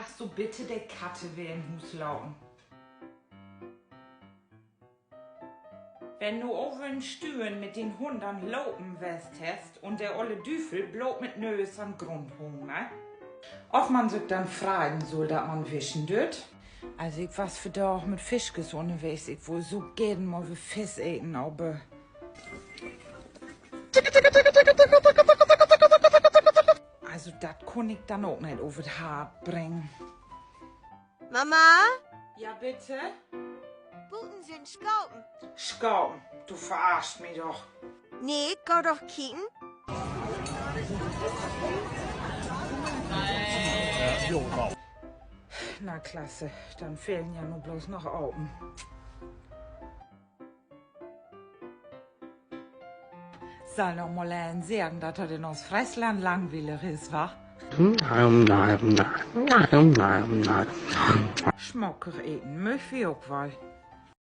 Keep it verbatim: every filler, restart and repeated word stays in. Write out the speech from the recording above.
Magst du bitte de Katte weer in Huus laten? Wenn du över en Stünn mit dien Hund an't Lopen west hest un de olle Düvel bloot mit Nöös an'n Grund hung, ne? Of man sük denn freien sull, dat man wischen dürt. Also, ik was vandaag mit Fischkes ünnerwegens. Ik wull so geern mal weer Fisk eten, aver also, dat kunn ik denn ok neet över't Hart bringen. Mama? Ja, bitte? Buten sünd Schapen. Schapen? Du verarschst mi doch. Nee, gah doch kieken. Na klasse, denn fehlen ja nu blots noch Apen. Sall noch mal een seggen, dat dat in Oostfreesland langwielig is, wa? Smackig eten möögt wi ok woll.